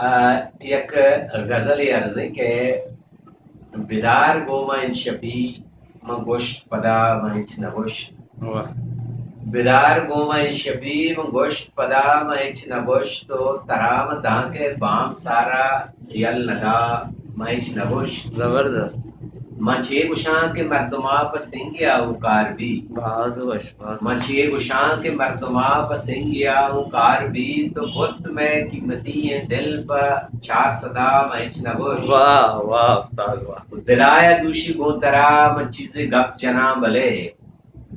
آ، یک غزلے ارزیں کہ بدار گوں من شپی، من گوشت پدا من ہچ نہ گوشت۔ واہ۔ بدار گوں من شپی، من گوشت پدا من ہچ نہ گوشت، و ترا من دانکہ بام سارا یل ندا من ہچ نہ گوشت۔ زبردست۔ من چے گوشاں کہ مردما پہ سنگیا اوکار بی۔ باز وش، باز من وش۔ چے گوشاں کہ مردما پہ سنگیا اوکار بی، تو بت مئے قیمتی ایں دل پہ چار سدا من ہچ نہ گوشت۔ واہ، واہ، استاد، واہ۔ دلایا دوشی گوں ترا من چیزے گپ جناں بلے،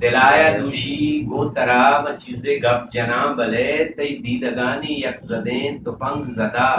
دلایا دوشی گوں ترا من چیزے گپ جناں بلے، تئی دیدگانی یک زدیں تپنگ زدا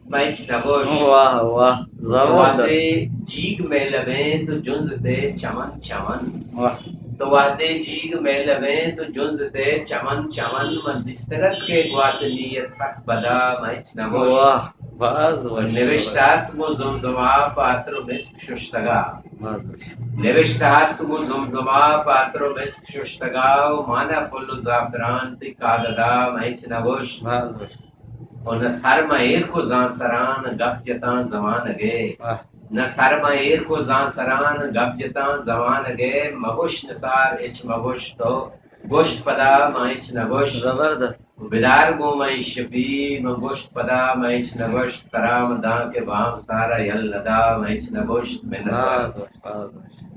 من ہچ نہ گوشت۔ واہ، واہ، تو زبردست۔ وہدے جیگ مئے لبیں تو جنزتے چمن چمن۔ واہ۔ تو وہدے جیگ مئے لبیں تو جنزتے چمن چمن، من دیستگ ات کہ گوات نیت سک بدا من ہچ نہ گوشت۔ واہ، باز وش۔ نوشتہ ات گوں زمزما پہ عطر و مسک ششتگا۔ باز وش۔ نوشتہ ات گوں زمزما پہ عطر و مسک ششتگا، و مانا پل و زعفران تئی کاگدا من ہچ نہ گوشت۔ باز وش۔ و نہ سر من ایر کو زانسران گپ جتاں زمانگے۔ واہ۔ نہ سر من ایر کو زانسران گپ جتاں زمانگے، مگوش نثار ہچ مگوش تو گوشت پدا من ہچ نہ گوشت۔ زبردست۔ بدار گوں من شپی، من گوشت پدا من ہچ نہ گوشت، ترا من دانکہ بام سارا یل ندا من ہچ نہ گوشت۔ منت وار۔ باز وش، باز وش۔